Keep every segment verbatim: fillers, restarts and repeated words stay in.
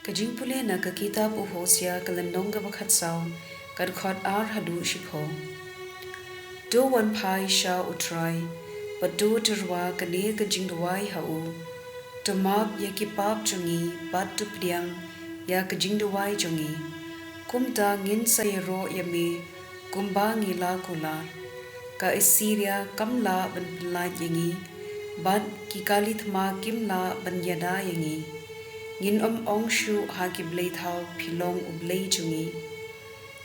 Ka jingpule na ka kitab u Hosea ka lynnong kaba khatsaw, ka dkhot ar haduh shiphew. To wan phai sha U Trai, bad to tyrwa kane ka jingduwai ha u. To map ïa ki pap jong ngi, bad to pdiang ïa ka jingduwai jong ngi. Kumta ngin sa ïaroh ïa me, kumba ngi la kular. Ka Assyria kam lah ban pynlait ïa ngi, bad ki kali thma kim lah ban ïada ïa ngi. Ngin ym ong shuh ha ki blei thaw, phi long u blei jong ngi.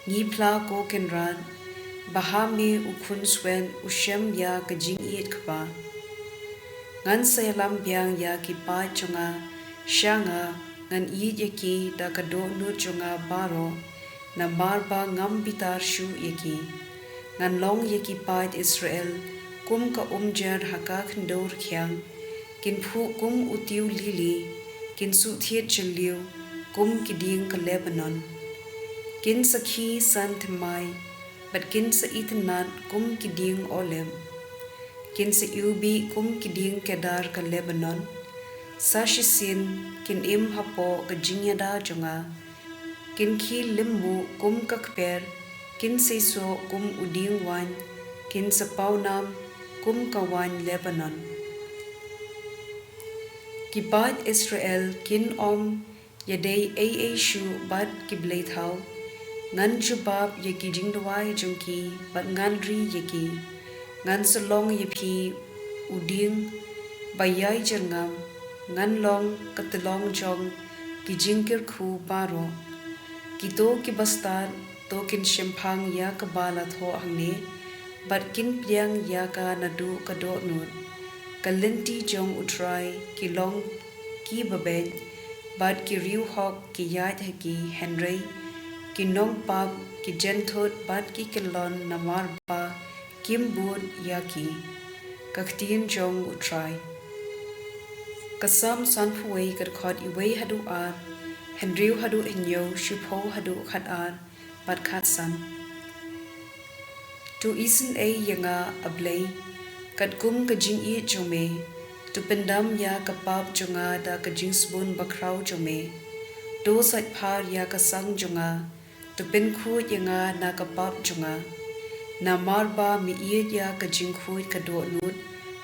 Ngi phla ko Kynrad, ba ha me u khunswet u shem ïa ka jingïeit kpa. Ngan sa ïalam biang ïa ki paid jong nga sha nga, ngan ïeit ïa ki da ka dohnud jong nga baroh, namar ba ngam bitar shuh ïa ki. Ngan long ïa ki paid Israel kum ka umjer ha ka khyndew rkhiang, kin phuh kum u tiew lili, kin suhthied jylliew kum ki dieng ka Lebanon. Kin sa khie san thymmai, bad kin sa itynnad kum ki dieng olib. Kin sa iwbih kum ki dieng kedar ka Lebanon. Sa shisien kin im hapoh ka jingïada jong nga. Kin khie lymbuh kum ka kper, kin seisoh kum u dieng waiñ, kin sa pawnam kum ka waiñ Lebanon. Ki paid Israel kin ym ïadei ei ei shuh bad ki blei thaw. Ngan jubab ïa ki jingduwai jong ki, bad ngan ri ïa ki. Ngan sa long ïa phi u dieng ba ïai jyrngam, ngan long ka tyllong jong ki jingkyrkhu baroh. Kito ki bastad to kin shemphang ïa kaba la thoh hangne, bad kin pdiang ïa ka naduh ka dohnud. Ka lynti jong U Trai ki long ki babeit, bad ki riewhok ki ïaid ha ki, hynrei ki nongpap ki jynthut bad ki kyllon namar ba kim bud ïa ki. Ka ktien jong U Trai. Ka Salm sanphew wei, ka dkhot iwei haduh ar, hynriew haduh hynñiew, shiphew haduh khatar, bad khatsan. To isynei ïa nga, A Blei, katkum ka jingïeit jong me. To pyndam ïa ka pap jong nga da ka jingsbun bakhraw jong me. To sait phar ïa ka sang jong nga. To pynkhuid ïa nga na ka pap jong nga. Namar ba me ïeit ïa ka jingkhuid ka dohnud.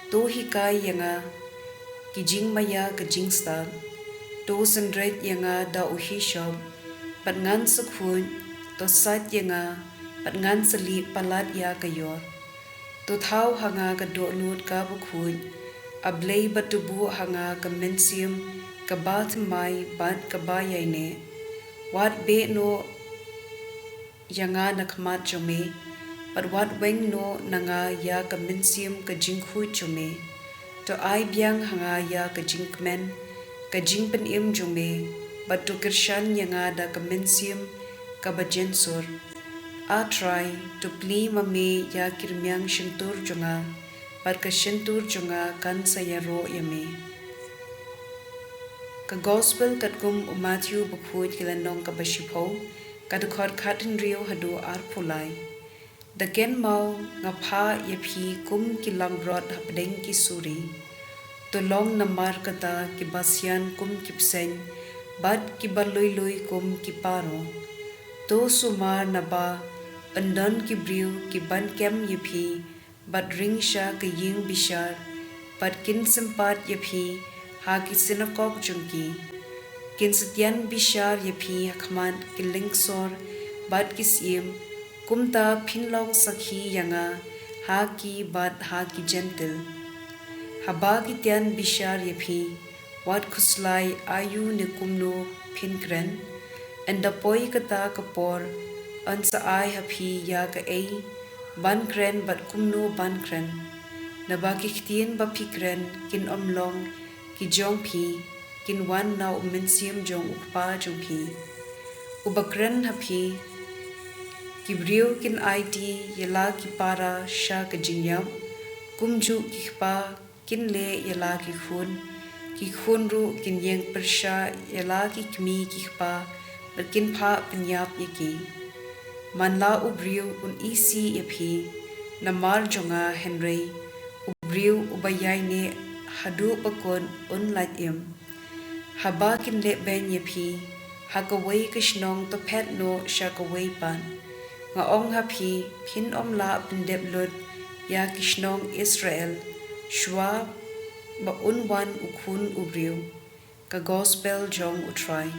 To hikai ïa nga ki jingmaïa ka jingstad. To synreit ïa nga da u hisop, bad ngan sa khuid. To sait ïa nga, bad ngan sa lih palat ïa ka ïor. To thaw ha nga ka dohnud kaba khuid, A Blei, bad to buh ha nga ka mynsiem kaba thymmai bad kaba ïaineh. Wat beh noh ïa nga na khmat jong me, bad wat weng noh na nga ïa ka mynsiem ka jingkhuid jong me. To ai biang ha nga ïa ka jingkmen ka jingpynim jong me, bad to kyrshan ïa nga da ka mynsiem kaba jensur. A Trai, to plie ma me ïa ki rmiang shyntur jong nga, bad ka shyntur jong nga kan sa ïaroh ïa me. Ka Gospel katkum u Mathaiw bakhuid, ka lynnong kaba shiphew, ka dkhot khathynriew haduh arphew lai. Da kynmaw nga phah ïa phi kum ki langbrot hapdeng ki suri. To long namar kata kiba sian kum ki bseiñ, bad kiba lui lui kum ki paro. To sumar naba yn don ki briew kiban kem ïa phi, bad ring sha ka ïing bishar, bad kin sympat ïa phi ha ki synagog jong ki. Kin sa tian bishar ïa phi ha khmat ki lyngsor bad ki syiem, kumta phin long sakhi ïa nga ha ki bad ha ki Jentil. Haba ki tian bishar ïa phi, wat khuslai aïu ne kumno phin kren. Ynda poi kata ka por, yn sa ai ha phi ïa kaei ban kren bad kumno ban kren. Naba ki ktien ba phi kren kin ym long ki jong phi, kin wan na u mynsiem jong u Kpa jong phi, uba kren ha phi. Ki briew kin aiti ïa la ki para sha ka jingïap, kumjuh ki kpa kin leh ïa la ki khun. Ki khun ruh kin ïeng pyrshah ïa la ki kmie ki kpa, bad kin phah pynïap ïa ki. Man la u briew un isih ïa phi namar jong nga, hynrei u briew uba ïaineh haduh ba kut un lait im. Haba kin lehbeiñ ïa phi, ha kawei ka shnong to phet noh sha kawei pat. Nga ong ha phi, phin ym lah pyndep lut ïa ki shnong Israel shuwa ba un wan u Khun u briew. Ka Gospel jong U Trai.